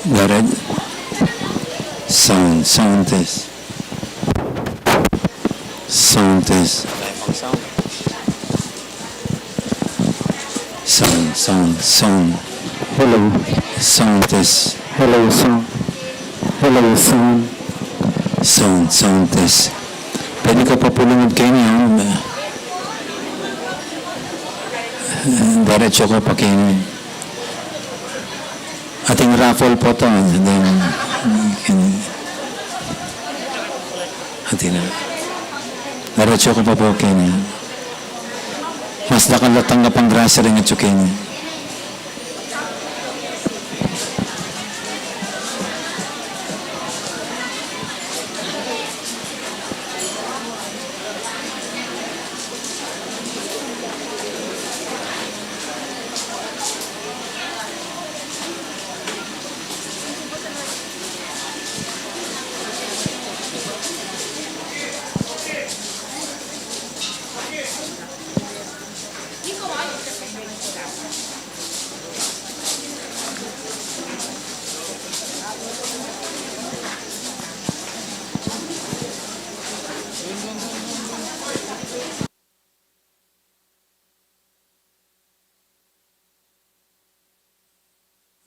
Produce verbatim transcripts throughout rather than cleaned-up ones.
Daret. Sound, sound test. Sound test. Sound, sound, sound. Hello. Sound test. Hello, sound. Hello, sound. Sound, sound test. Pwede ka pa pu lumugud keni, ha? Diretso ka pa keni. Ating raffle pu to, and then, keni. Ating na. Diretso ka pa pu keni. Mas dakal a tanggap ing grasya ring atsu keni.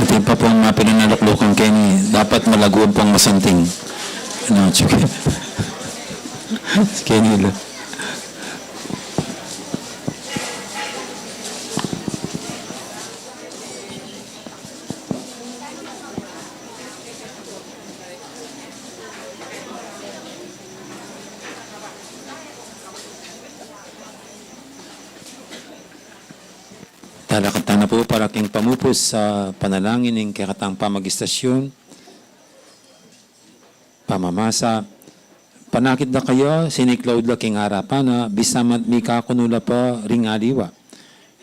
Atin pa pung mapilan a luklukan keni, dapat malaguan pung masanting. Ano, sige. Keni la. Talakad tana pu para king pamupus a panalangin ning kekatang pamagistasyon. Pamamasa. Panakit da kaya, siniklaud la king arapan na, bisa man mikakunu la pa ring aliwa.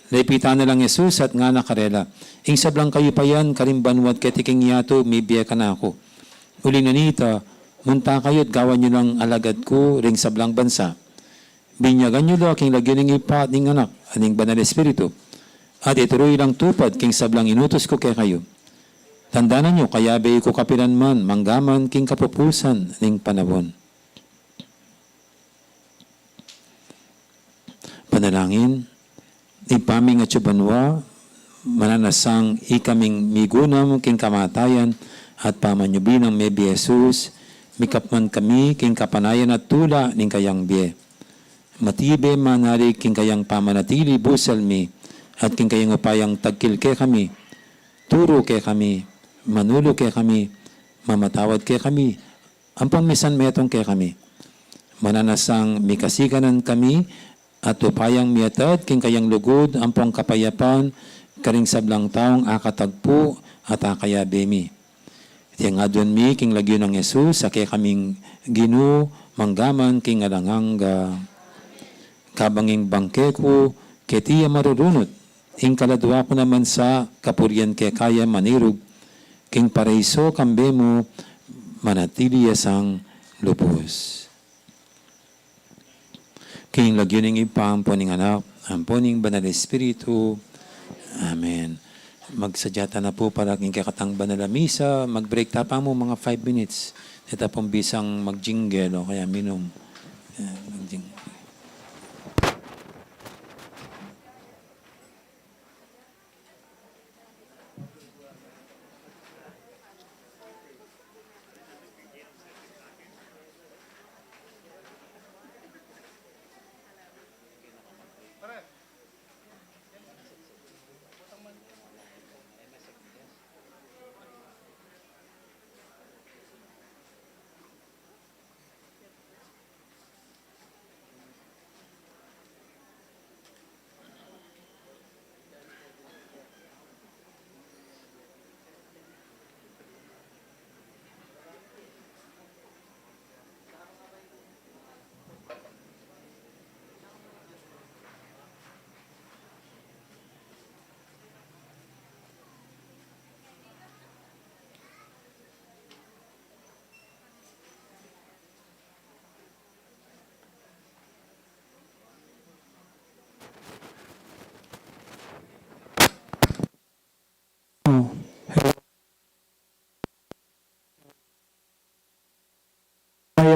Lepitan na lang Jesus at ngana karela, "Ing sablang kayupayan karing banua at keti king yatu, mibie kanaku. Uling na nita, munta kayu at gawan yu lang alagad ku ring sablang bansa." Binyagan yu la king lagyu ning Ibpa at ning Anak at ning Banal Espiritu, at ituru yu lang tupad king sablang inutus ku kekayu. Tandanan yu, kayabe ku kapilan man, manggaman king kapupusan ning panaun. Panalangin. Ibpa ming atsu banua, mananasang ikaming migunam king kamatayan at pamanyubling mebie Jesus, mikapman kami king kapanayan at tula ning kayang bie. Matibe manalig king kayang pamanatili busal mi, at king kayang upayang tagkil kekami, turu kekami, manulu kekami, mamatawad kekami, ampong misan metung kekami. Mananasang mikasiganan kami, at upayang miatad king kayang lugud ampong kapayapan karing sablang taung akatagpu at akayabe mi. Iti ing aduan mi king lagyu nang Jesus, a kekaming Ginu, manggaman king alang angga. Kabang ing bangke ku keti a marurunut, ing kaladua ku naman sa kapurian keka ya manirub, king paraiso kambe mu manatili ya sang lubus. King lagyu ning Ibpa, ampo ning Anak, ampo ning Banal Espiritu. Amen. Magsadya tana pu para king kekatang banal a misa, mag-break ta pa mu mga five minutes. Deta pung bisang mag-jingle o kaya minum. Ayan, mag-jingle.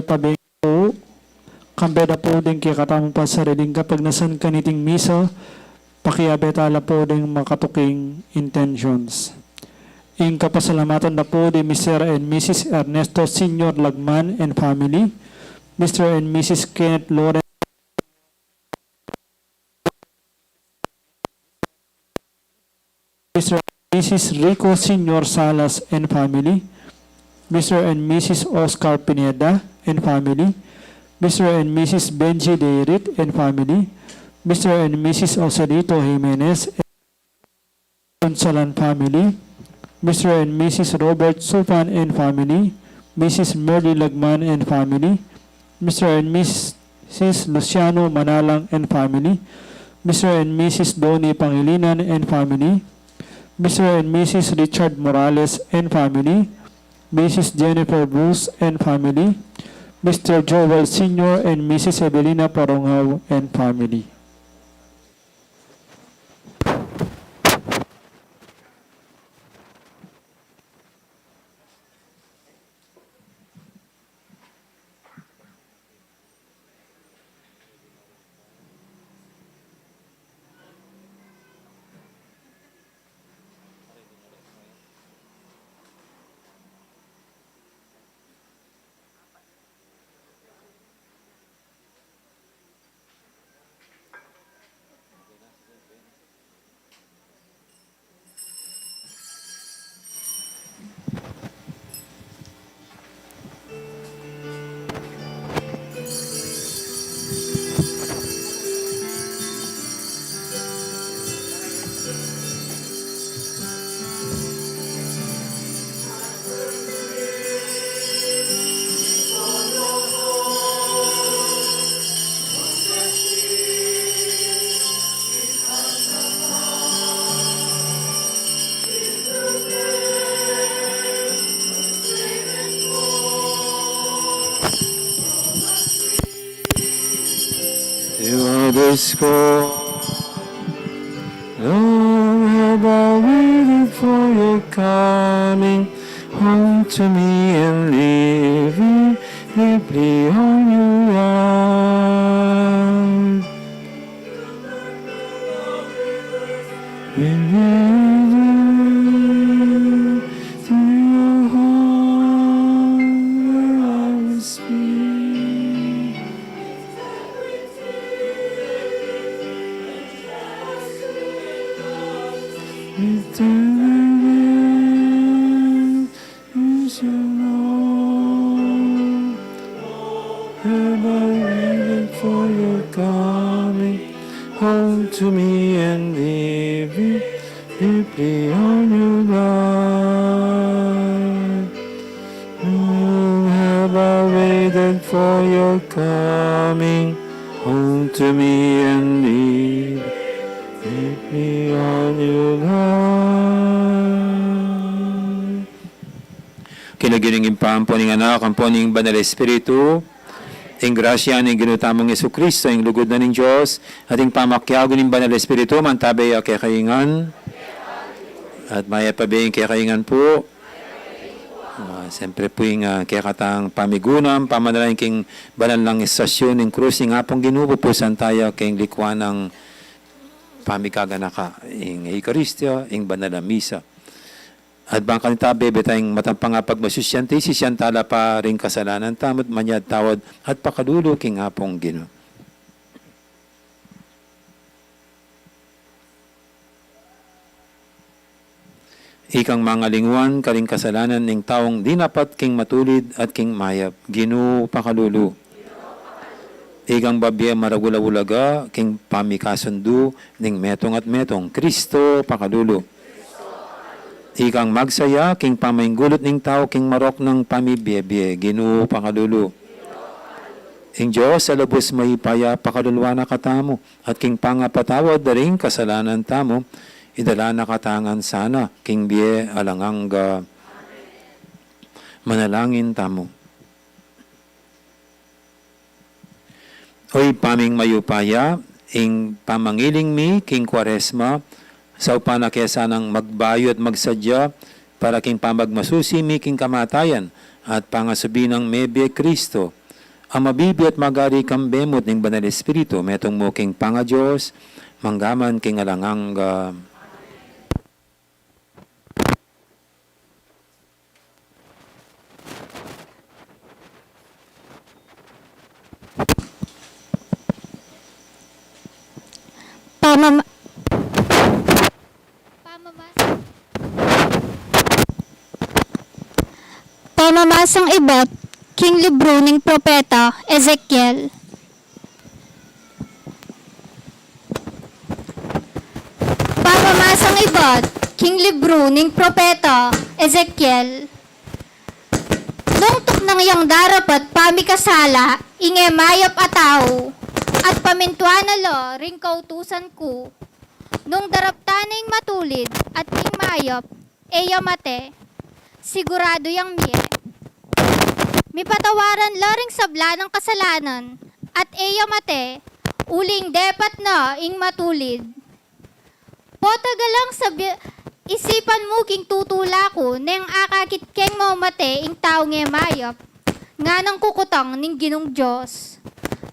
Tabi pu, kambe da pu ding kekatamung pasariling kapagnasan kaniting misa, pakiabe ta la pu ding makatuking intentions. Ing kapasalamatan da pu di Mister and Missus Ernesto Senior Lagman and family, Mister and Missus Kenneth Lawrence, Mister and Missus Rico Senior Salas and family, Mister and Missus Oscar Pineda and family, Mister and Missus Benji Deirit and family, Mister and Missus Joselito Jimenez and Salan family, Mister and Missus Robert Sufan and family, Missus Merly Lagman and family, Mister and Missus Luciano Manalang and family, Mister and Missus Donnie Pangilinan and family, Mister and Missus Richard Morales and family, Missus Jennifer Bruce and family, Mister Joel Senior and Missus Evelina Parungaw and family. Lord, help I waited for your coming home to me and leaving deeply on your life. Through your home where I was free. Return again, is your Lord. Have I waited for your coming home to me and leaving deeply on your life. Long have I waited for your coming home to me and leaving deeply on your life. King lagyu ning Ibpa, ampo ning Anak, ampo ning Banal Espiritu. Ing grasya ning Ginu tamung Jesucristo, ing lugud na ning Dios, at ing pamakiabe ning Banal Espiritu, mantabe ya kekayu ngan. At mayap a bie ing kekayu ngan pu. Ah, siyempre pu ing, ah, kekatang pamigunam, pamanalangin king banal nang istasyon ning krus ning Apung Ginu, pupusan taya king likwan nang pamigaganaka, ing Eukaristia, ing banal a misa. At bang kanita bebe tayang matampang a pagmasusyan, sisyan tala pa ring kasalanan tamu at manyad tawad at pakalulu king Apung Ginu. Ikang mangalinguan karing kasalanan ning taung dinapat king matulid at king mayap, Ginu, pakalulu. Ikang babie maragul a ulaga king pamikasundu ning metung at metung, Kristo, pakalulu. Ikang magsaya king pamainggulut ning tau king marok nang pamibie-bie, Ginu, pakalulu. Ing Dios a lubus mayupaya pakaluluan na katamu, at king pangapatawad da ring kasalanan tamu, idala na katamu ngan sana king bie alang angga. Manalangin tamu. O Ibpa ming mayupaya, ing pamangiling mi king Kuaresma, saupan na ke sanang magbayu at magsadya para king pamagmasusi mi king kamatayan at pangasubi nang mebie Kristo, A mabibie at magari kambe mu at ning Banal Espiritu, metung mu king pangaDios, mangga man king alang angga. Pamama-, pamamas-, pamamasang ibat king libru ning propeta Ezekiel. Pamamasang ibat king libru ning propeta Ezekiel. Nung tuknang yang darapat pamikasala ing e mayap a tau, at pamintuan na la ring kautusan ku, nung daraptan na ing matulid at ing mayap, e ya mate, siguradu yang mie. Mipatawaran la ring sabla nang kasalanan, at e ya mate, uling depat na ing matulid. Potang galang sabi, isipan mu king tutula ku, neng akakit keng mamate ing taung e mayap, nganang kukutang ning Ginung Dios.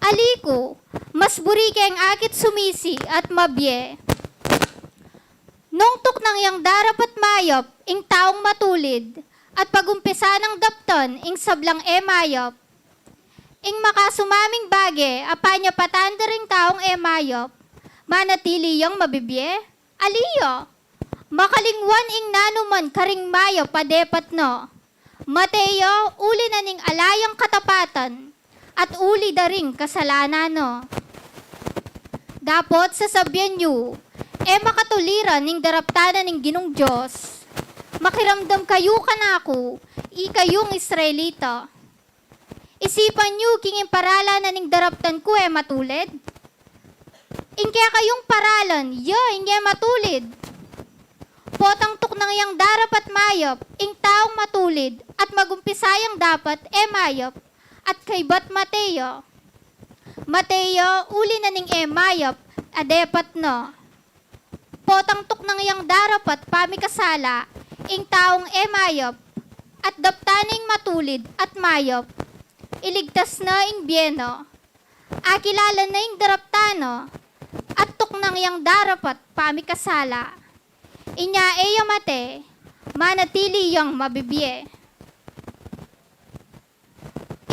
Ali ku, mas buri keng akit sumisi at mabie. Nung tuknang yang darapat mayap ing taung matulid, at pagumpisa nang daptan ing sablang e mayap, ing makasumaming bage a panyapatan da ring taung e mayap, manatili yang mabibie? Ali ya, makalingwan ing nanuman karing mayap a depat na. Mate ya uli na ning ala yang katapatan, at uli da ring kasalanan na. Dapot sasabian yu, e makatuliran ing daraptan na ning Ginung Dios. Makiramdam kayu kanaku, ikayung Israelita. Isipan yu king ing paralan na ning daraptan ku e matulid. Ing kekayung paralan, ya ing e matulid. Potang tuknang yang darapat mayap ing taung matulid, at magumpisa yang dapat e mayap, at kaybat mate ya. Mate ya uli na ning e mayap a depat na. Potang tuknang yang darapat pamikasala ing taung e mayap, at daptan na ing matulid at mayap, iligtas na ing bie na. Akilala na ing daraptan na, at tuknang yang darapat pamikasala. Inya e ya mate, manatili yang mabibie.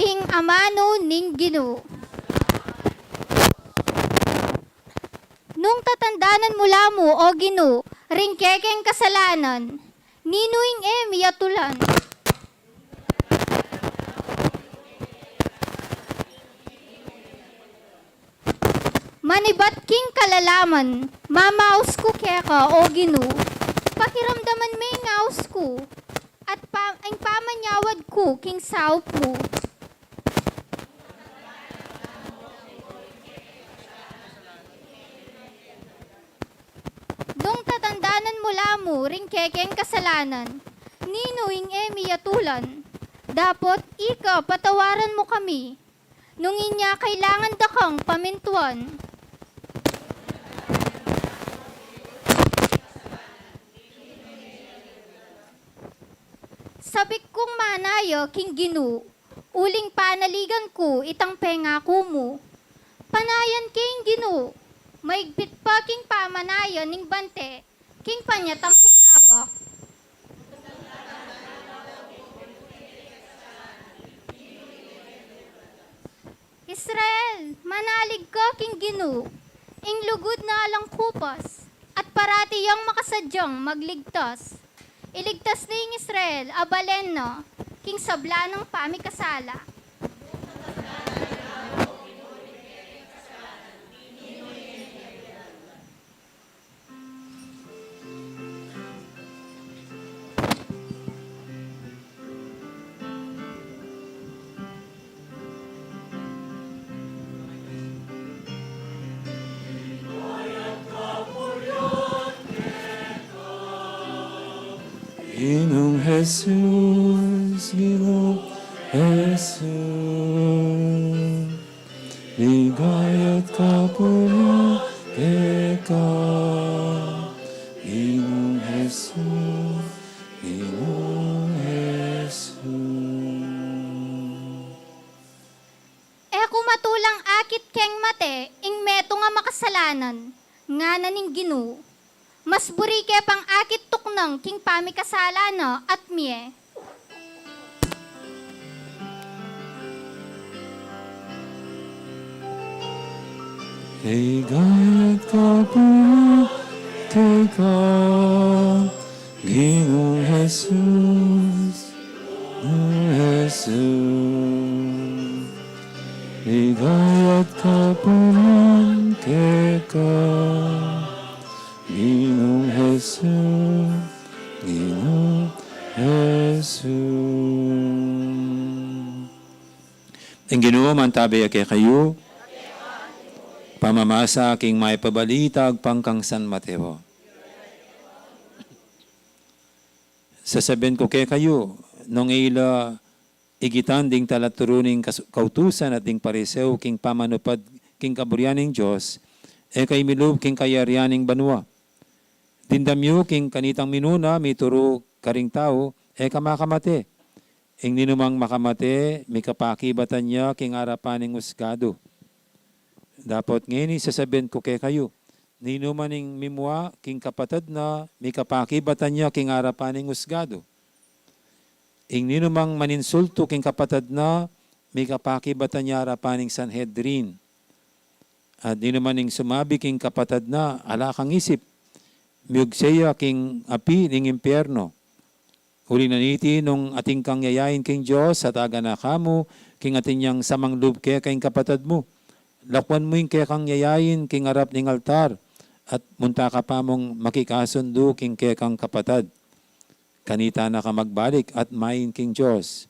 Ing amanu ning Ginu. Nung tatandanan mu la mu, O Ginu, ring kekeng kasalanan, ninu ing e mi atulan? Manibat king kalalaman, mamaus ku keka, O Ginu, pakiramdaman me ing aus ku, at pa-, ing pamanyawad ku king saup mu. Nung tatandanan mu la mu ring kekeng kasalanan, ninu ing e mi atulan? Dapot ika patawaran mu kami, nung inya kailangan da kang pamintuan. Sabik kung manaya king Ginu, uling panaligan ku itang pengaku mu. Panayan ke ing Ginu, maigpit pa king pamanaya ning bante, king panyatang ning abak. Israel, manalig ka king Ginu, ing lugud na alang kupas, at parati yang makasadyang magligtas. Iligtas na ing Israel a balen na, king sabla nang pamikasala. Ginung Jesus, Ginung Jesus, ligaya at kapurian keka, Ginung Jesus, Ginung Jesus. Keng mate ing metung a makasalanan, ngana ning Ginu, mas buri ke pang akit tuknang king pamikasala na at mie. Ligaya at kapanan keka, Ginung Jesus, Jesus. Ligaya at kapanan keka, Ginung Jesus, Ginung Jesus. Ing Ginu mantabe ya kekayu. Pamamasa king Mayap a Balita agpang kang San Mateo. Sasabian ku kekayu, nung e la igitan ding talaturu ning kas-, kautusan at ding Pariseo king pamanupad king kaburian ning Dios, e kayu milub king kayarian ning banua. Dimdam yu king kanitang minuna mituru karing tau, e ka makamate. Ing ninumang makamate, mikapakibatan ya king arapan ning husgadu. Dapot ngeni sasabian ku kekayu, ninuman ing mimua king kapatad na, mikapakibatan ya king arapan ning husgadu. Ing ninumang maninsultu king kapatad na, mikapakibatan ya arapan ning Sanhedrin. At ninuman ing sumabi king kapatad na, ala kang isip, miugse ya king api ning impierno. Uli na niti, nung atin kang yayain king Dios at agana ka mu king atin yang samanglub keka ing kapatad mu, lakuan mu ing kekang yayain king arap ning altar, at munta ka pa mung makikasundu king kekang kapatad. Kanita na ka magbalik at main king Dios.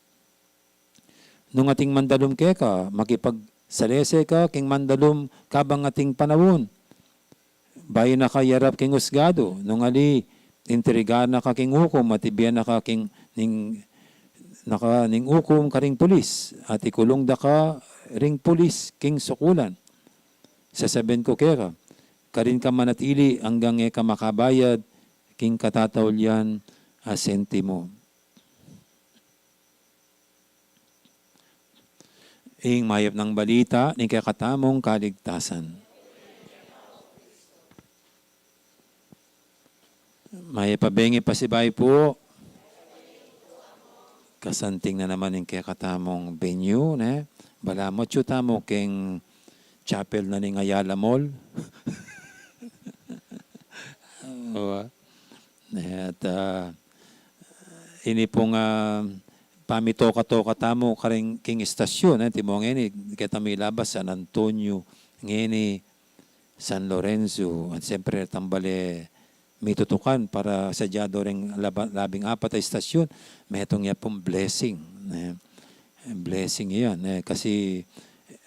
Nung ating mandalum keka, makipagsalese ka king mandalum kabang ating panaun. Bayu na ka yarap king husgadu, nung ali, intriga na ka king ukum, at ibie na ka king, ning, na ka ning ukum karing pulis, at ikulung da ka ring pulis king sukulan. Sasabian ku keka, karin ka manatili anggang e ka makabayad king katataulian a sentimo. Ing mayap nang balita ning kekatamung kaligtasan. Mayap a bengi pasibayu pu. Kasanting na naman ing kekatamung venue, ne? Balamu atyu tamu king chapel na ning Ayala Mall. Owa. At, ah, ini pung, ah, pamitoka-toka tamu karing king istasyon, eh, antimo ngeni, keta milabas San Antonio, ngeni San Lorenzo, at siyempre, tambale mitutukan para sadya do ring laba-, labing apat a istasyon, metung ya pung blessing, eh. Blessing yan, eh, kasi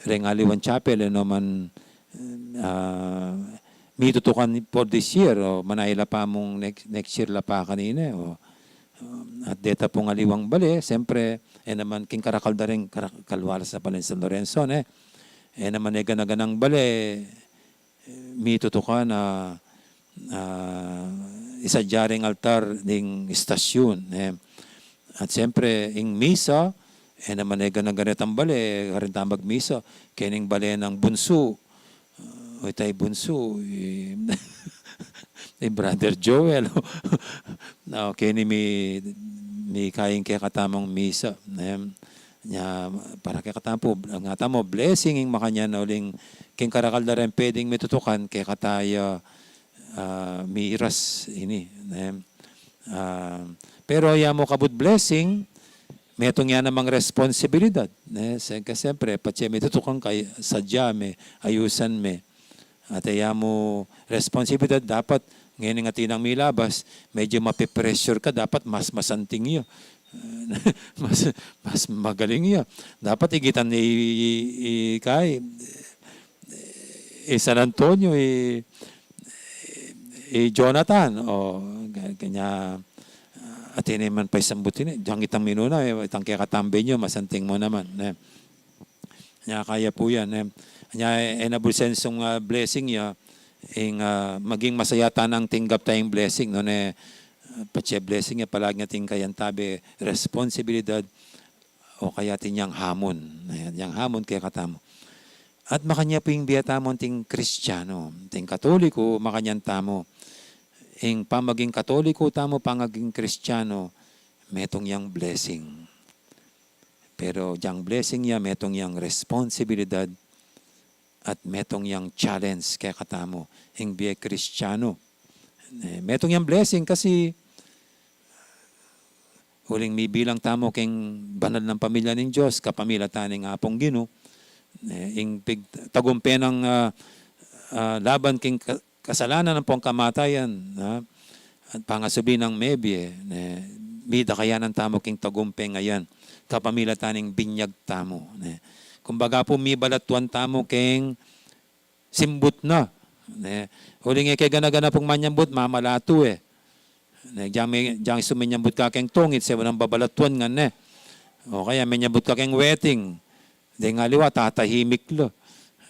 reng aliwang chapel, eh, no man, ah, mitutukan for this year, o manayla pa mung next, next year la pa kanine, o, at deta pung aliwang bale, siyempre, e naman king karakal da ring kara-, kalwalas na pala ning San Lorenzo, ne? E naman e gana-ganang bale, mitutukan a, ah, isadya ring altar ning istasyon, eh. At siyempre, ing misa, e naman e gana-ganang bale, karin ta magmisa, kening bale nang bunsu, ah, o itay bunsu, i, i Brother Joel, o, keni mi, mi kaing kekatamung misa, eh. Nya, para kekatamu pu, ngatamu, blessing ing makanyan a uling king karakal da ring pwedeng mitutukan, kekataya, ah, miras ini, ne? Ah, pero ya mu kabud blessing, metung ya namang responsibilidad, ne? Siyempre, siyempre, patse mitutukan ka, sadya me, ayusan me. At ya mu responsibilidad, dapat, ngeni atin nang milabas, medyo mape-pressure ka, dapat mas masanting ya. Mas, mas magaling ya. Dapat igitan i, i, i, kay, i San Antonio, i, i Jonathan, o, ga-, ganya, atin ne man pa isang buti ne, dyan itang minuna, eh, itang kekatambe nyo, masanting mu naman, eh. Nya kaya pu yan, eh. Nya, eh, na bulsensung, ah, blessing ya, ing, ah, maging masaya tanang tinggap tayang blessing, no, ne, ah, patse blessing ya, palagi atin kayang tabe responsibilidad, o kaya atin yang hamon. Ayan, yang hamon kekatamu. At makanyan pu ing bie tamu anting Kristiano, anting Katoliko, makanyan tamu. Ing pamaging Katoliko tamu, pamaging Kristiano, metung yang blessing. Pero dyang blessing ya, metung yang responsibilidad at metung yang challenge kekatamu, ing bie Kristiano. Eh, metung yang blessing kasi uling mibilang tamu keng banal nang pamilya ning Dios, kapamilatan ning Apung Ginu. Eh, ing pig-, tagumpe nang, ah, ah, laban king ka-, kasalanan ampong kamatayan, na, at pangasubli nang mebie, ne, midakayanan tamu king tagumpe ngayan, kapamilatan ning binyag tamu, ne. Kumbaga pu, mibalatuan tamu king simbut na, ne. Uling e ke gana-gana pung manyambut, mamalatu e. Ne, dyang me-, dyang isu menyambut ka keng tungit, sewa nang babalatuan ngan, ne. O kaya menyambut ka keng weting, deng aliwa, tatahimik la.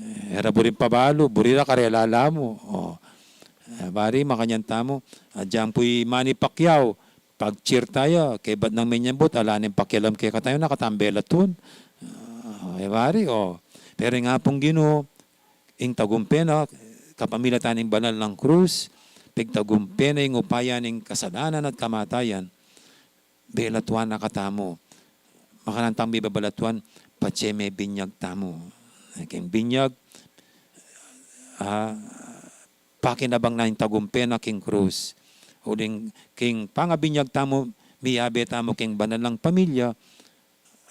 Eh, e ra buring pabalu, buri ra karela la mu. O. Eh, bari, makanyan tamu, agyang pu'y Manny Pacquiao, pag-cheer taya, kebat nang menyambut, ala neng pakialam kekatamu, na katang belatwan. Ah, e bari, o. Pero ing Apung Ginu, ing tagumpe na, kapamilatan ning banal nang krus, pigtagumpe na ing upaya ning kasalanan at kamatayan, belatwan na katamu. Makanyan tang mibabalatuan, patse me binyag tamu. King binyag, ah, pakinabang na ing tagumpe na king krus. Uling king pangabinyag tamu, miyabe tamu king banal nang pamilya,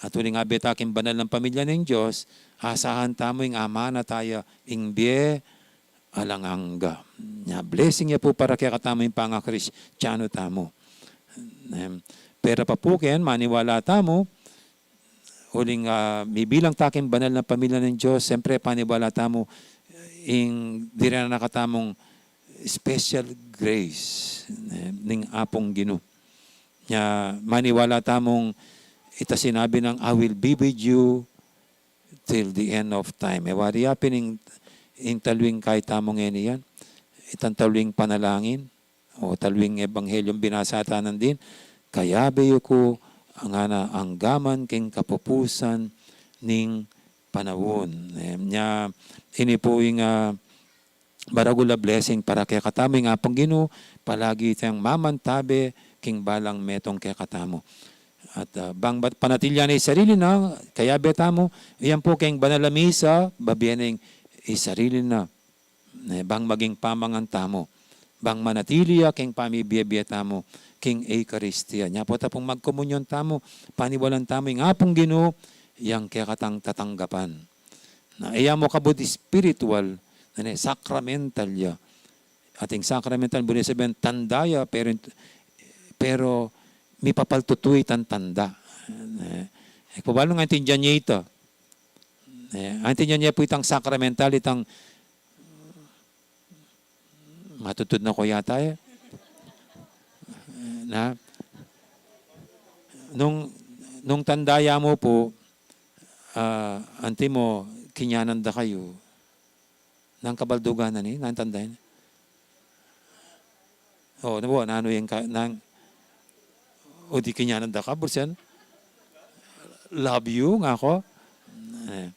at uling abe ta king banal nang pamilya ning Dios, asahan tamu ing amanataya, ing bie alang angga. Nya, blessing ya pu para kekatamu ing pangakristiano tamu. Em, pero pa pu ken, maniwala tamu, uling, ah, mibilang ta king banal nang pamilya ning Dios, siyempre, paniwala tamu, ing dinan na katamung special grace, em, ning Apung Ginu. Nya, maniwala tamung ita sinabi nang, "I will be with you till the end of time." E wari ya pin ing, ing taluing kaitamung ngeni yan. Itang taluing panalangin, o taluing ebanghelyo binasa ta nandin, "Kayabe yu ku, ngana, anggaman king kapupusan ning panaun." Em, nya, ini pu ing, ah, maragul a blessing para kekatamu, ing Apung Ginu, palagi tayang mamantabe king balang metung kekatamu. At, ah, bang bat-, panatilian na ing sarili na, kayabe tamu, iyan pu king banal a misa, babie na ing sarili na. Ne, bang maging pamangan tamu, bang manatili ya king pamibie-bie tamu, king Eukaristia. Nya pu ta pung magkomunyon tamu, paniwalan tamu, ing Apung Ginu, yang kekatang tatanggapan. Na, e ya mu kabud spiritual, na ne, sacramental ya. Ating sacramental, buri sabian tanda ya, pero, pero mipapaltutu itang tanda. E, e, pabalu nang aintindian ye ita. E, aintindian ye pu itang sacramental, itang matutud na ko yata, e. Na, nung, nung tanda ya mu pu, ah, antimo, kinyanan da kayu. Nang kabaldugan na ni, nang tanda ini. O, na bu, nanu yang ka, nang, o di kinyanan da ka, bursen, "Love you," nga ko. E,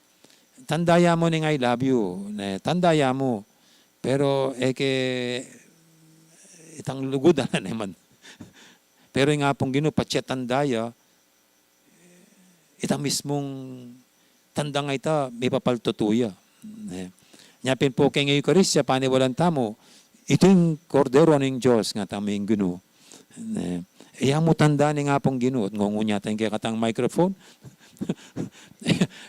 tanda ya mu ning "I love you." E, tanda ya mu. Pero, e ke, itang lugud na naman. Pero ing Apung Ginu, patse tanda ya, itang mismung tanda nga ita, mipapaltutu ya. E. Nya pin pu king Eukaristia, paniwalan tamu, "Ito ing Kordero ning Dios," nga tamu ing Ginu. E. E ya mu tanda ning Apung Ginu, at ngungunya ta ing kekatang microphone.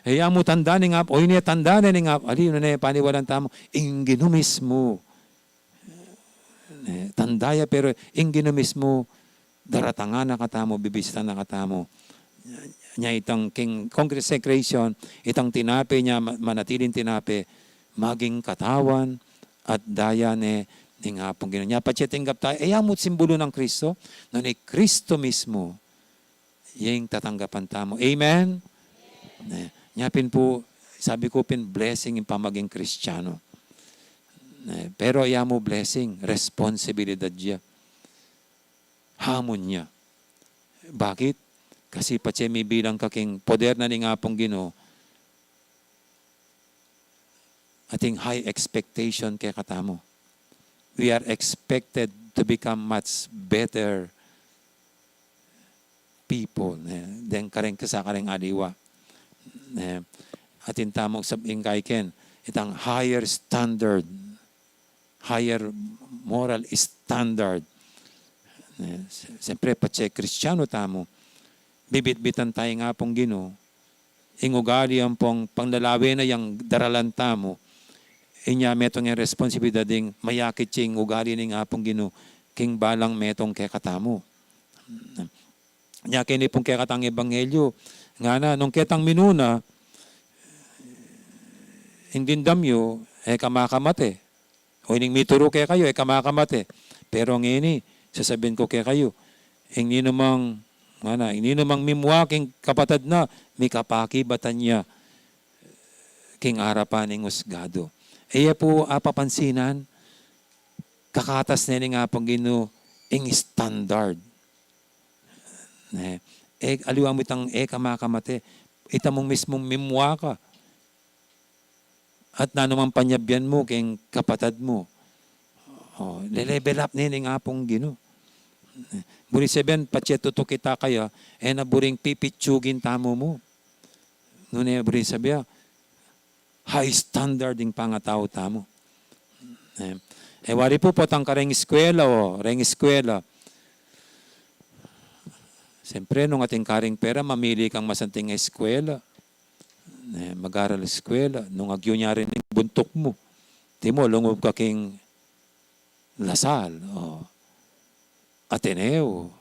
"E ya mu tanda ning Ap-, o ini tanda na ning Ap-," ali, nune, paniwalan tamu, ing Ginu mismu. E, tanda ya, pero ing Ginu mismu, daratangan na katamu, bibisita na katamu. Nya itang king consecration, itang tinape nya, ma-, manatiling tinape, maging katawan at daya ne ning Apung Ginu. Nya patse tinggap taya, e ya mu simbulu nang Kristo, nune Kristo mismu. Yeng tatanggapan tamu. Amen? Ne, nya pin pu, sabi ku pin, blessing ing pamaging Kristiano. Ne, pero e ya mu blessing, responsibilidad ya. Hamon ya. Bakit? Kasi patse mibilang ka king poder na ning Apung Ginu, ating high expectation kekatamu. We are expected to become much better people, ne, deng kareng kesa kareng aliwa. Ne, atin tamung sab-, ing kaiken, itang higher standard, higher moral standard. Ne, s-, siyempre, patse Kristiano tamu, bibitbitan taya ning Apung Ginu, ing ugali ampong panglalawe na yang daralan tamu, inya metung yang responsibilidad ding mayakit ya ing ugali ning Apung Ginu king balang metung kekatamu. Nya keni pung kekatang ebanghelyu, ngana, nung ketang minuna, ing dimdam yu, e ka makamate. O ining mituru kekayu, e ka makamate. Pero ngeni, sasabyan ku kekayu, ing ninumang, ngana, ing ninumang mimua king kapatad na, mikapakibatan ya king arapan ning husgadu. E ya pu apapansinan, kakatas ne ning Apung Ginu ing standard. Ne? E, aliwa mu itang e ka makamate, ita mung mismung mimua ka. At nanu mang panyabyan mu king kapatad mu, o, le-level up ne ning Apung Ginu. Buri sabyan, patse tutu kita kaya, e na buring pipitsugin tamu mu. Nune buri sabyan, high standard ing pangatau tamu. E, e wari pu potang kareng eskwela, o, reng eskwela. Siyempre, nung atin ka ring pera, mamili kang masanting eskwela. Ne, mag-aral eskwela, nung agyu na rin ing buntuk mu, antimo, lungub ka king La Salle, o Ateneo,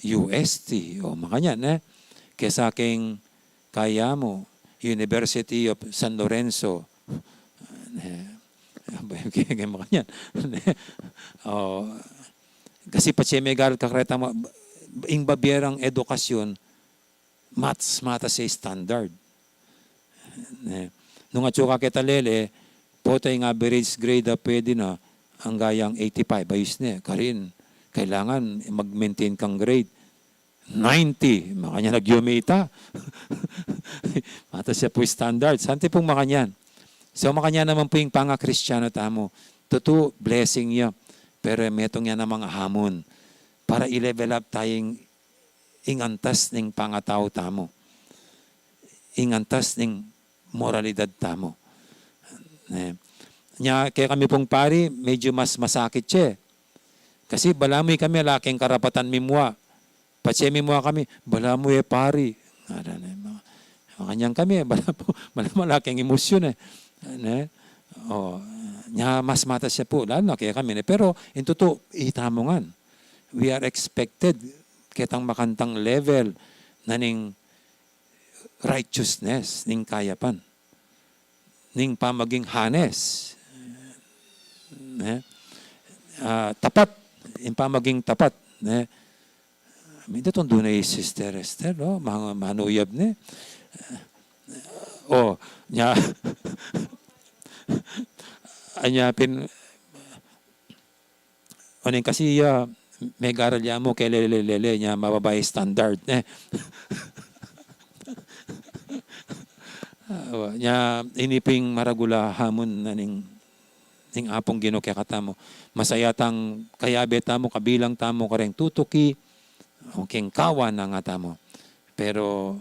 U S T, o makanyan, ne? Kesa king kaya mu, University of San Lorenzo, ne? Kaya makanyan, ne? O, kasi patse megaral ka kareta, ma-, ing babier a edukasyon, mas matas ya standard. Ne? Nung atsu ka keta lele, pota ing average grade a pwede na, angga yang eighty-five, ayus ne, karin, kailangan mag-maintain kang grade. Ninety, makanyan agyu mita. Matas ya pu standard. Santi pung makanyan. So, makanyan naman pu ing pangakristiano tamu. Tutu, blessing ya. Pero metung ya namang hamon para i-level up taya ing ing antas ning pangatau tamu, ing antas ning moralidad tamu. Ne? Nya, kekami pung pari, medyu mas masakit ye. Kasi balamu kami ala keng karapatan mimua. Patse mimua kami, balamu e pari. Ada ne, ma-, makanyan kami, balamu, balamu ala keng emosyon e. Ne? O, nya mas matas ya pu, lalu na kekami ne. Pero, ing tutu, ita mu ngan. We are expected ketang makantang level na ning righteousness, ning kayapan, ning pamaging honest, ne? Ah, tapat, ing pamaging tapat, ne? Minda tong duna i Sister Esther, no? Mga manuyab, ne? O, nya, anya pin, o ning kasi, ah, megaral ya mu, kelele-lele, nya mababa i standard, ne? Ah, nya, ini pin maragul a hamon na ning, ning Apung Ginu kekatamu. Masaya tang kayabe tamu, kabilang tamu, kareng tutuki, o keng kawan na ngatamu. Pero,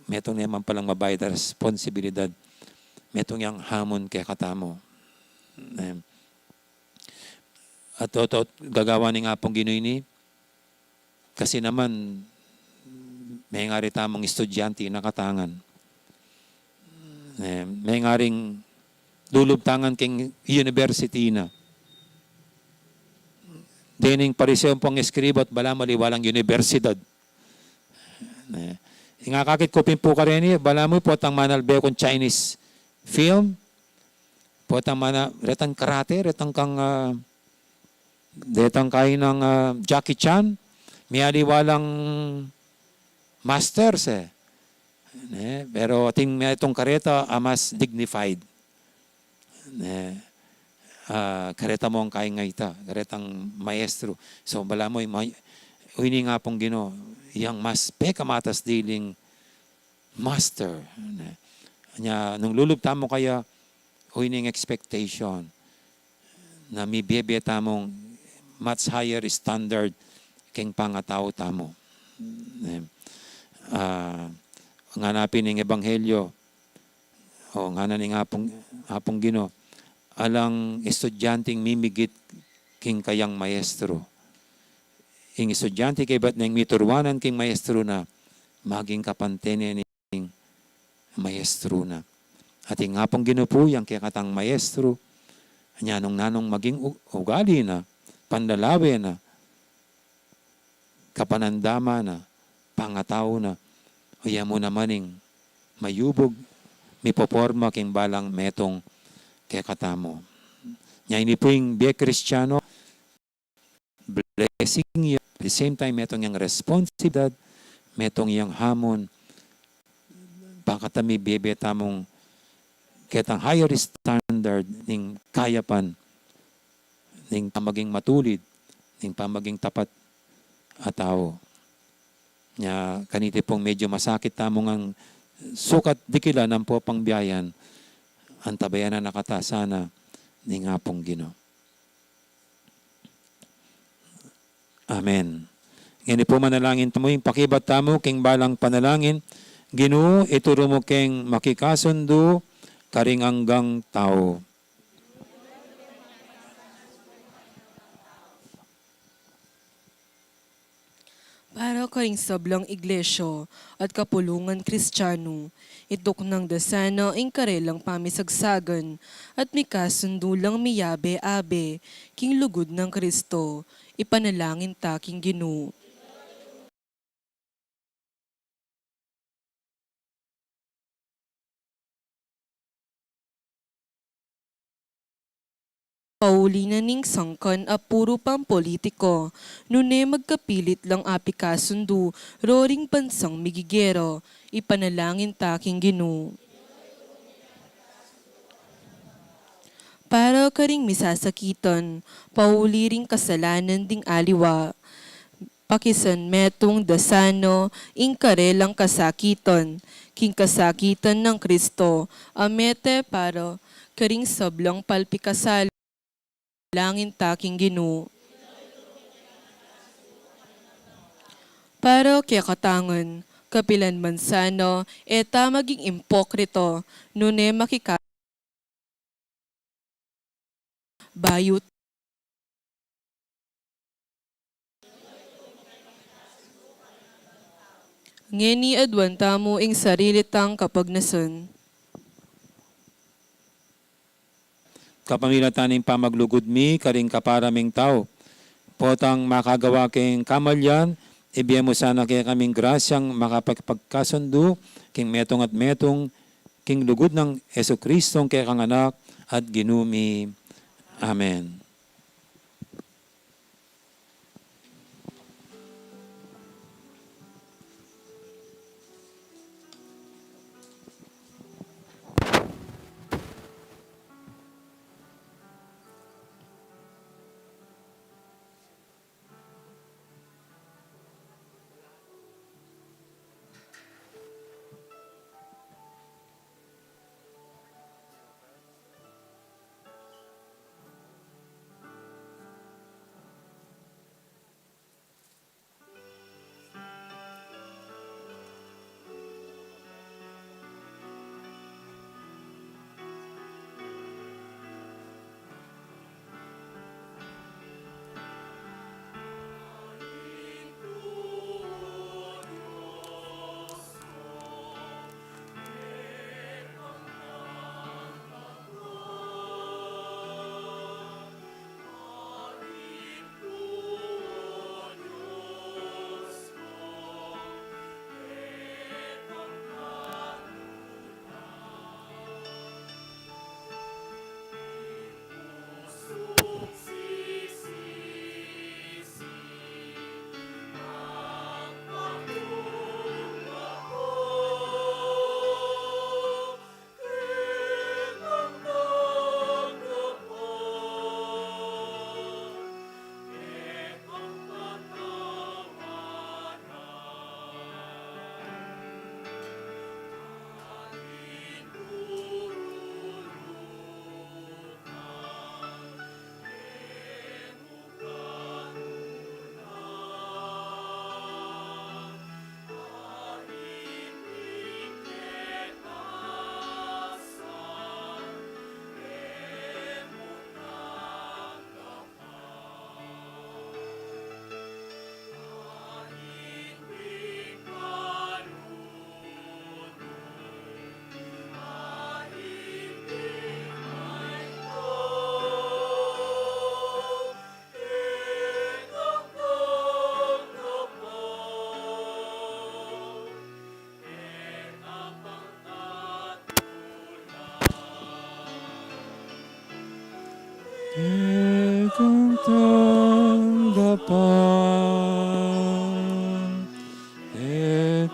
metung ne man palang mabayad a responsibilidad. Metung yang hamon kekatamu. Em, At oto, gagawan ning Apung Ginu ini, kasi naman, mengari tamung estudyante na katangan. Eh, mengaring lulub tangan keng university na. Dening Pariseo pung eskriba at balamu aliwa lang universidad. Eh, ing akakit ku pin pu kareni, balamu potang manalbe kung Chinese film, potang mana, retang karate, retang kang, ah, detang kainang, ah, Jackie Chan, mialiwa lang masters, eh. Ne? Pero atin metung kareta a mas dignified. Ne? Ah, kareta mung kaing ita, karetang maestro. So, balamu, ma-, ini ing Apung Ginu, yang mas pekamatas diling master, ne? Nya, nung lulub tamu kaya, o ining expectation na mibie-bie tamung much higher standard keng pangatau tamu. Eh, ah, ngana pin ning ebanghelyo, o ngana ning Apung, Apung Ginu, alang estudyanteng mimigit king kayang maestro. Ing estudyante kaybat neng mituruanan king maestro na, maging kapantene ne ning maestro na. At ing Apung Ginu pu yang kekatang maestro, nya nung nanung maging u-, ugali na, panlalawe na, kapanandaman na, pangatau na, o ya mu naman ing mayubug, mipoporma king balang metung kekatamu. Nya ini pu ing bie Kristiano, blessing ya, at the same time, metung yang responsibilidad, metung yang hamon, bakanta mibie-bie tamung ketang higher standard ning kayapan, ning pamaging matulid, ning pamaging tapat a tau. Nya, kaniti pung medyo masakit tamu ngan sukat dikilan ampo pangbiayan, antabayanan na kata sana ning Apung Ginu. Amen. Ngeni pu manalangin tamu, ing pakibat tamu king balang panalangin, Ginu, ituru mu keng makikasundu karing anggang tau. Para karing sablang iglesia at kapulungan Kristiano, ituknang da sana ing karelang pamisagsagan at mikasundu lang miyabe-abe king lugud nang Kristo. Ipanalangin ta king Ginu. Pauli na ning sangkan a puru pampolitiko, nune magkapilit lang apikasundu roring bansang migigera, ipanalangin ta king Ginu. Para karing misasakitan, pauli ring kasalanan ding aliwa, pakisanmetung da sana ing karelang kasakitan king kasakitan nang Kristo, a mete para karing sablang palpikasala, ipanalangin ta king Ginu. Para kekatang, kapilan man sana, e ta maging ipokrito, nune makika-, bayu. Ngeni aduan tamu ing sarili tang kapagnasan. Kapamilatan ning pamaglugud mi karing kapara ming tau, potang makagawa keng kamalian, ibie mu sana kekaming grasyang makapagkasundu king metung at metung, king lugud nang Jesucristong kekang Anak at Ginu mi. Amen.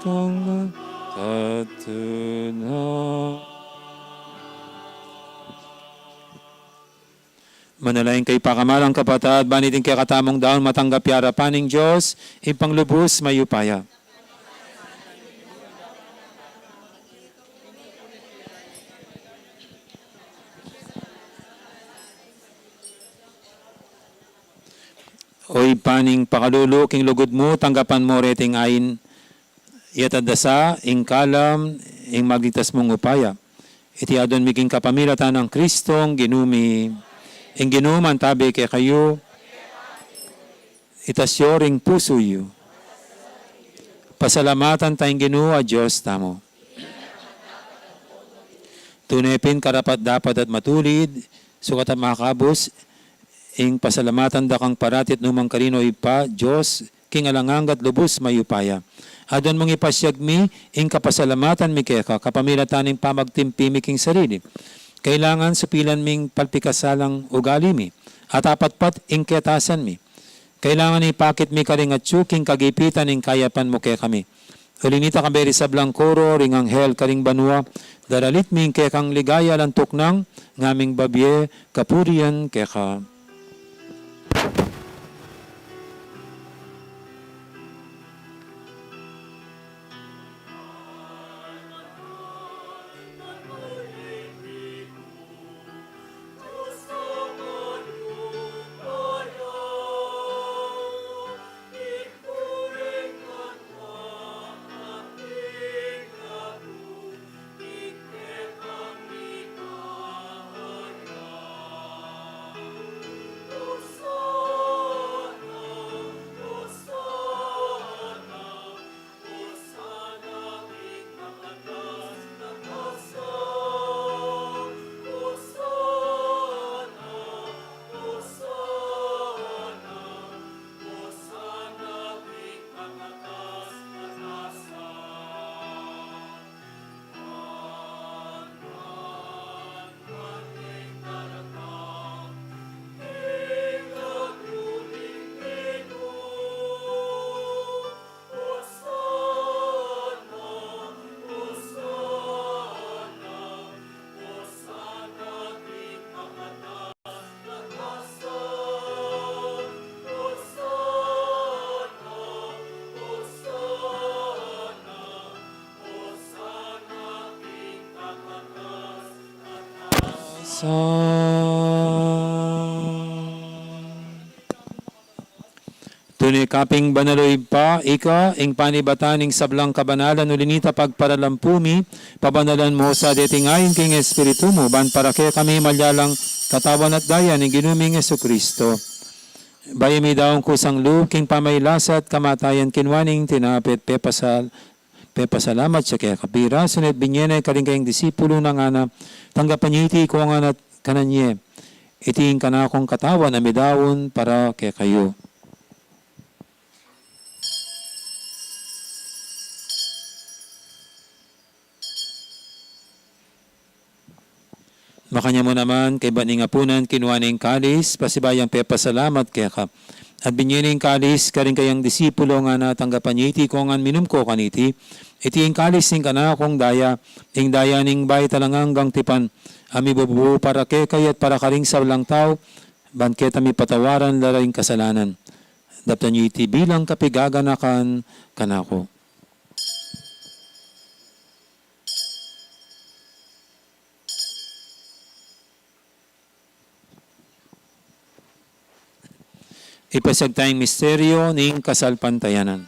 Tangga katuna. Manalangin kayu, pakamalan kung kapatad, ban iting kekatamung daun matanggap ya king arapan ning Dios, Ibpang lubus mayupaya. O Ibpa ning pakalulu, king lugud mu tanggapan mu reting ain, iyatas da sa ing kalam ning magligtas mung upaya. Iti aduan mi king kapamilatan nang Kristong Ginu mi. Ing Ginu mantabi kekayu. Itas yu ring pusu yu. Pasalamatan taya ing Ginu a Dios tamu. Tune pin karapat-dapat at matulid, sukat at makakabus, ing pasalamatan da kang parati at nukarin man, O Ibpa, Dios king alang angga at lubus mayupaya. Aduan mung ipasiag mi ing kapasalamatan mi keka, kapamilatan ning pamagtimpi mi king sarili. Kailangan supilan ming palpikasalang ugali mi, at apatpat ing ketasan mi. Kailangan ipakit mi karing atyu king kagipitan ning kayapan mu kekami. Uli na nita, kayabe ring sablang koro ring anghel karing banua, daralit mi ing kekang ligaya alang tuknang, ngaming babie kapurian keka. Tune ka pin banal, O Ibpa, ika ing panibatan ning sablang kabanalan, uli na nita pagparalampu mi, pabanalan mu sa deting ain king Espiritu mu, ban para kekami malyalang katawan at daya ning Ginu ming Jesucristo. Bayu midaun kusang lub king pamagkasakit at kamatayan, kinua ne ing tinape at pepasal-, pepasalamat ya keka, pirasu ne at binie ne karing kayang disipulu, ngana, tanggapan ye iti ikongan at kanan ye. Iti ing kanakung katawan a midaun para kekayu. Makanyan mu naman, kaybat ning apunan, kinua ne ing kalis, pasibayu yang pepasalamat keka, at binie ne ing kalis karing kayang disipulu, ngana, tanggapan ye iti ikongan, minum ko kaniti. Iti ing kalis ning kanakung daya, ing daya ning bayu at alang anggang tipan, a mibubu para kekayu at para karing sablang tau, ban keta mipatawaran la ring kasalanan. Daptan ye iti bilang kapaganakan kanaku. Ipasiag taya ing misteryu ning kasalpantayanan.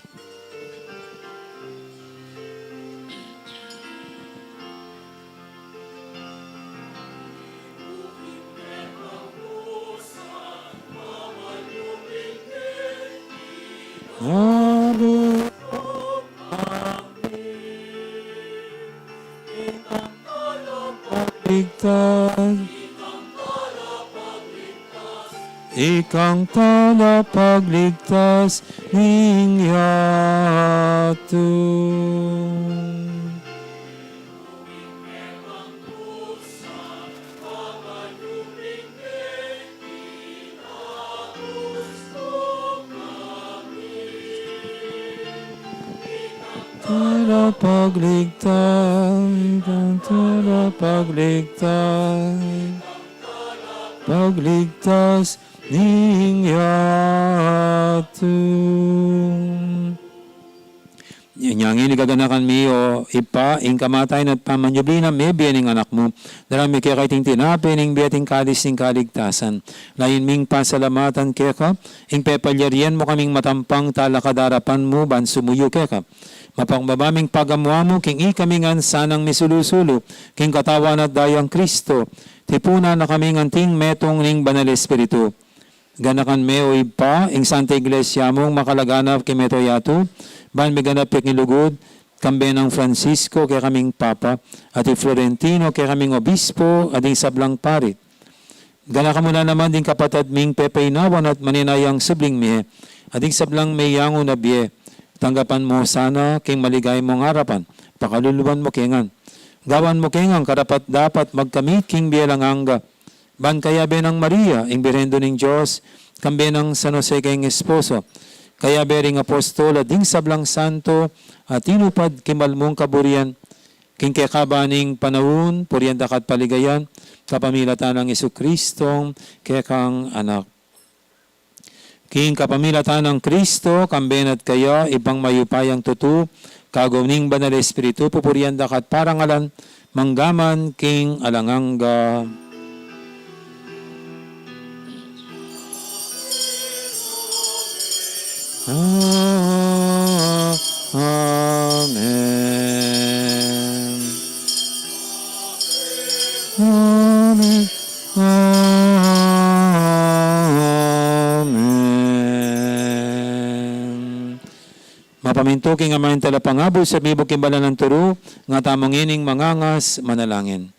Amen. Ikang talapagligtas. Ikang talapagligtas ning yatu. Talapagligtas, talapagligtas, pagligtas ning yatu. Inya ngeni gaganakan mi, O Ibpa, ing kamatayan at pamanyubli nang mebie ning Anak mu. Daralan mi keka iting tinape ning bie at ing kalis ning kaligtasan. Layun ming pasalamatan keka ing pepalyarian mu kaming matampang talakad king arapan mu ban sumuyu keka. Mapakumbaba ming pagamu-amu king ikami ngan sanang misulu-sulu king katawan at dayang Kristo. Tipunan na kaming anting metung ning Banal Espiritu. Ganakan me, O Ibpa, ing Santa Iglesia mung makalaganap king mabilug a yatu, ban miganap ya king lugud, kambe nang Francisco kekaming Papa, at i Florentino kekaming Obispo, at ding sablang pari. Ganakan mu la naman ding kapatad ming pepaynawan at maninayang subling mie, at ding sablang meyangu na bie. Tanggapan mu sana king maligaya mung arapan, pakaluluan mu kami ngan. Gawan mu kami ngan karapat-dapat magkamit king bie alang angga. Ban kayabe nang Maria, ing Birhen Indu ning Dios, kambe nang San Jose keng esposo, kayabe ring apostol at ding sablang santo a tinupad king mal mung kaburian, king kekaban ning panaun, purian daka at paligayan, kapamilatan nang Jesucristong kekang Anak. King kapamilatan nang Kristo, kambe na at kaya, Ibpang mayupayang tutu, kagum ning Banal Espiritu, pupurian daka at parangalan, mangga man king alang angga. A-, Amen. Amen. Amen. Mapamintu king amanung talapangabus at mibuk king banal nang turu, nga tamu ngening mangangas manalangin.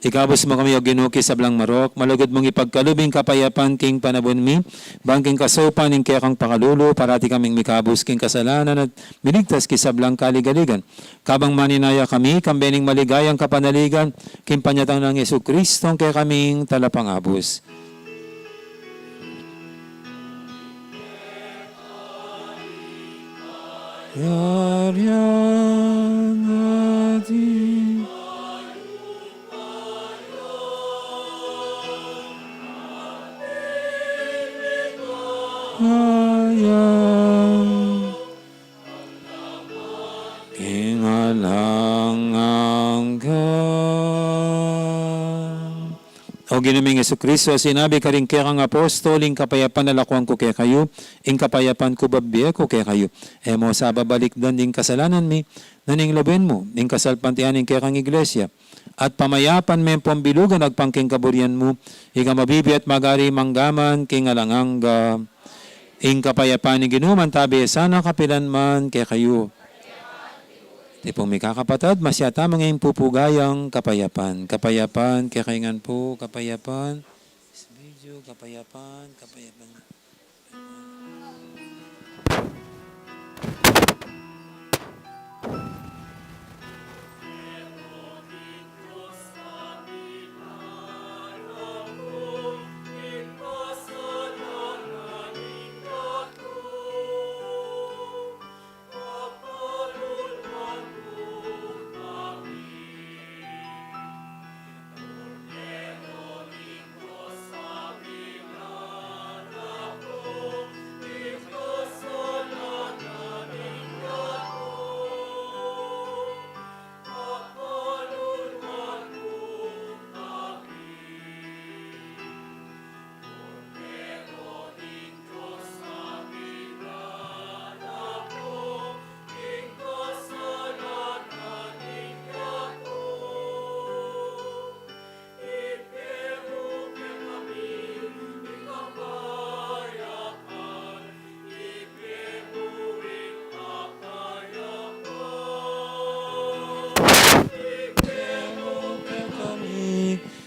Ikabus mu kami, O Ginu, king sablang marok, malugud mung ipagkalub ing kapayapan king panaun mi, ban king kasaupan ning kekang pakalulu, parati kaming mikabus king kasalanan at miligtas king sablang kaligaligan. Kabang maninaya kami, kambe ning maligayang kapanaligan, king panyatang nang Jesucristong kekaming talapangabus. Yarian ating kaya. King alang angga. O Ginu ming Jesucristo, sinabi mu karing kekang apostol, ing kapayapan lakuan ku kekayu, ing kapayapan ku bibie ku kekayu. E mu sa babalikdan ding kasalanan mi, nune lawen mu ing kasalpantayanan ning kekang Iglesia. at pamayapan me pon bilugan agpang king kaburian mu, ika mabibie at magari mangga man king alang angga. Ing kapayapan ning Ginu mantabe sana kapilan man kekayu. Tipung mikakapatad, masya tamu ing pupugayang kapayapan. Kapayapan kekayu ngan pu, kapayapan. Espiritu, kapayapan, kapayapan.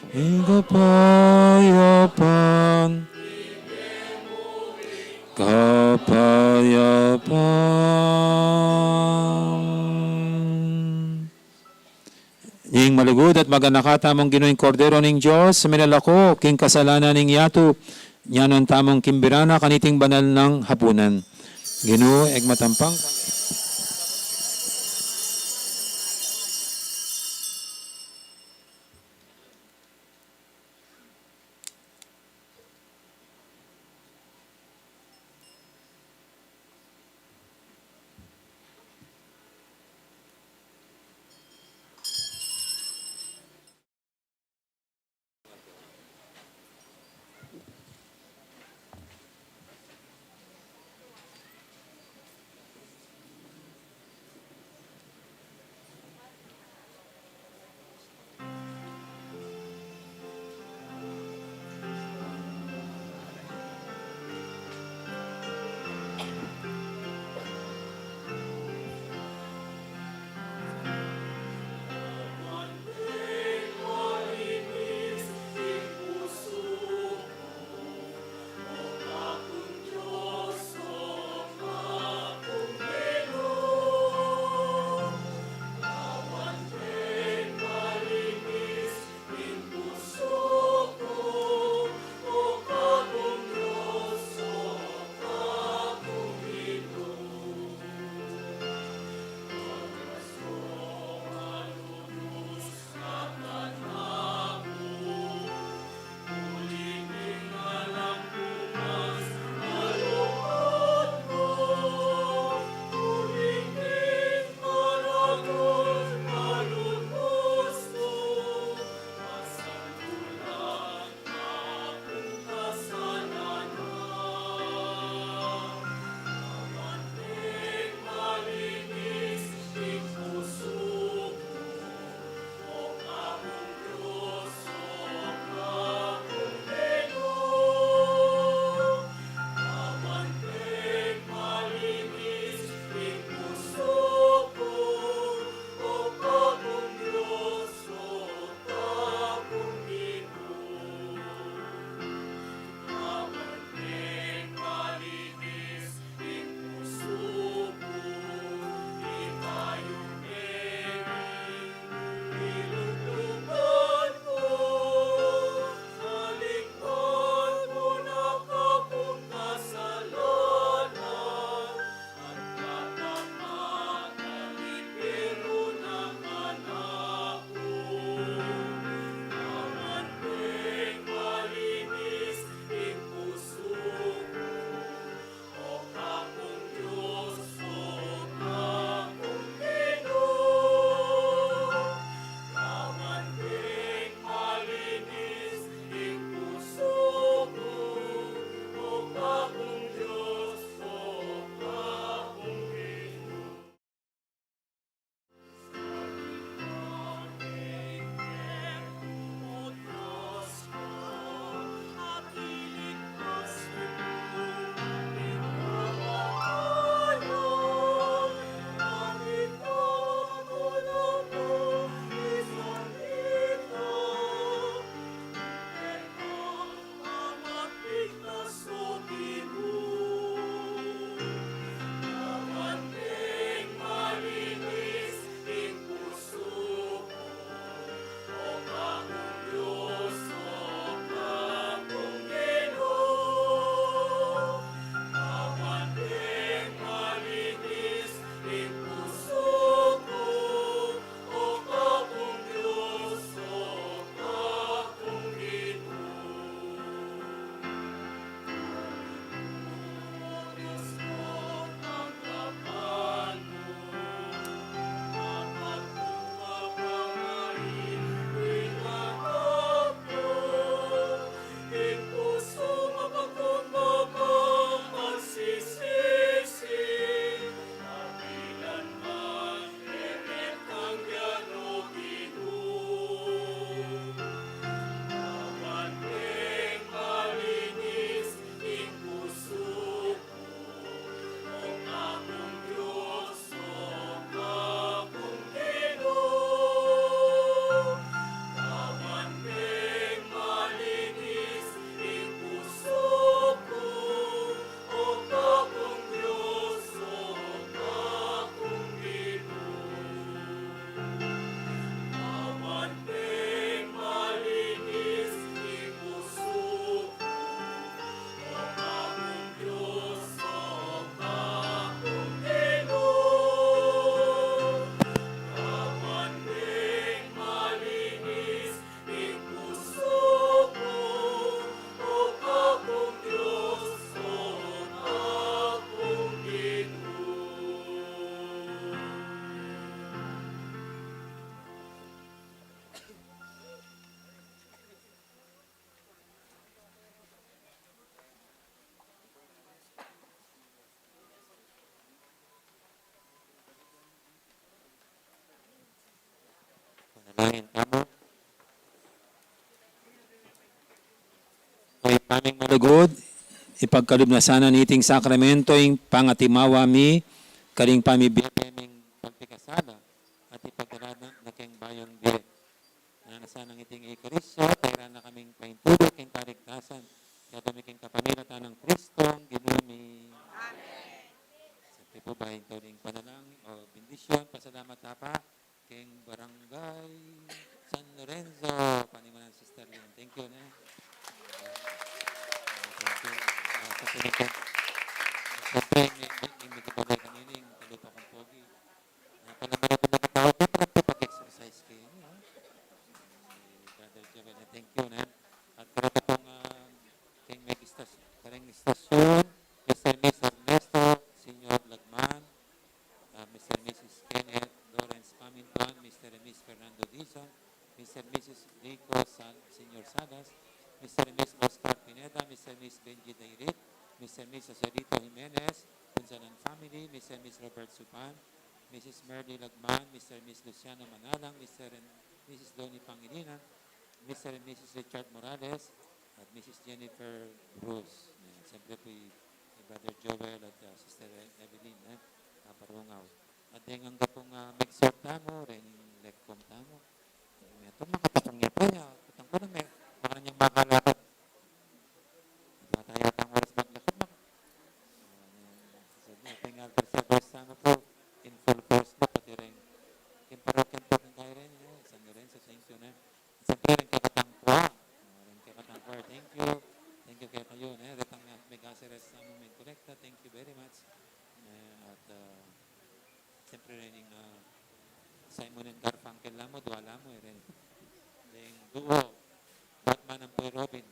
Ing kapayapan, kapayapan. Ing malugud at maganaka tamung Ginu, ing Kordero ning Dios, minalako king kasalanan ning yatu, nyanan tamung kimbira na kaniting banal nang hapunan. Ginu, e ka matampang. Manalangin tamu. O Ibpa ming malugud, ipagkalub na sana niting sakramento ing pangatimawa mi karing pamibie ming balti kasala at ipagdala na keng bayung bie. Nanu na sanang iting Eukaristia, tairan na kaming paintulut king kaligtasan, kaya dumi king kapamilatan nang Kristong Ginu mi. Amen. Sa pu ba ing tuling panalangin o bendisyon, pasalamat ta pa keng Barangay San Lorenzo, panimunan Sister Lynn. Thank you, ne? Thank you. Ah, sa tingin ko, siyempre, may, may, may, may kababay kanina, yung talupa kong pogi. Ah, pala, marami na katao, siyempre, pag-exercise kayo, no? Eh, Brother Joel, eh, thank you, ne? At karita pong, ah, keng may istas-, kareng istasyon, Mister Miss Ernesto Senior Lagman, ah, Mister Missus Kenneth Lawrence Pamintuan, Mister and Miss Fernando Dizon, Mister and Missus Rico Sal-, Senior Salas, Mister and Miss Oscar Pineda, Mister and Miss Benji Dairit, Mister and Miss Joselito Jimenez, Punsalan family, Mister and Miss Robert Supan, Missus Merly Lagman, Mister and Miss Luciano Manalang, Mister and Missus Donnie Pangilinan, Mister and Missus Richard Morales, at Missus Jennifer Bruce. Ayan, siyempre po i, i Brother Joel at, ah, Sister Evelyn, eh, kaparungaw. At deng angga pong, ah, mag-serve tamu, reng lekkom tamu. Metung makatapung ya pa, ya. Kutang ku na me-, baka na niyang makalakad. Bata yata ang oras maglakad, no? Ah, so, ating altar servers tamu po, in full force na, pati reng, king parokya po king Kairen, eh, San Lorenzo, thank you, ne? Siyempre, reng kekatang choir. Ah, reng kekatang choir, thank you. Thank you kekayu, ne? Retang, ah, megaseres tamu, mengkolekta, thank you very much. Eh, at, ah, siyempre, reng, ah, Simon and Garfunkel la mu, dua la mu, eh, reng, reng duo, Batman ampo i Robin.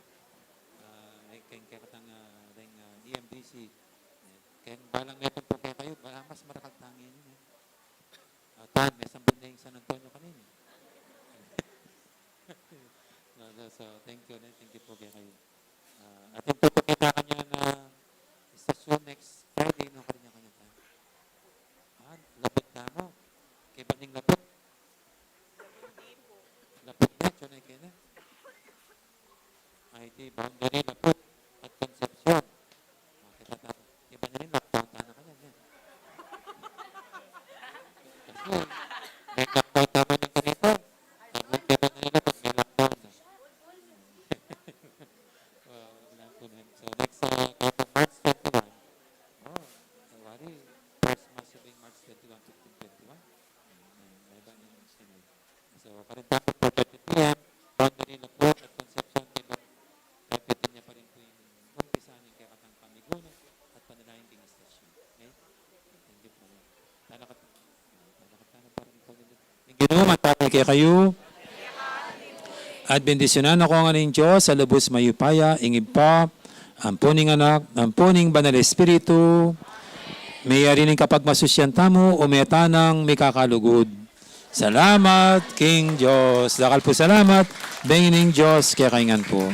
Ah, reng keng kekatang, ah, reng, ah, E M D C. Eh, keng balang metung pu kekayu, bala mas marakal tang ini, eh. Ah, tan, mesamban ne ing San Antonio kanini. No, no, so, thank you, ne? Thank you po kekayu. Ah, atin pu kita kanyan na istasyon next Friday, no, kanyan, kanyan tamu. Ah, labut tamu. Kaya ba ning labut? Labut ne, tiyone kene. Ay, iti, Boundary, Lapud, at Concepcion. Ah, kita ta-, iba na rin, lockdown tamu kanyan, eh. Kasi, may lockdown tamu kanyan. Tapos, iba na rin, pag may lockdown na. Well, wala po na. So, next, uh, kaya po, March twenty-one. Oh, February, first Mass will be March twenty-one, fifteen twenty-one. May, may iba na yung sinunod. So, karin tamu, four thirty P M, Boundary, Lapud at Concepcion, kaya, kaya pwede niya pa rin po yung umpisa ng kekatang pamiguna at panalangin king istasyon. Okay? Thank you po. Talakad, talakad tamu para rin po nila. Ing Ginu manatili kekayu. At bendisyunan na kayu ngan ning Dios a lubus mayupaya, ing Ibpa, ampo ning Anak, ampo ning Banal a Espiritu. Meyari ning kapagmasusyan tamu, ume tanang mikakalugud. Salamat king Dios. Dakal pu salamat, bengi ning Dios kekayu ngan pu.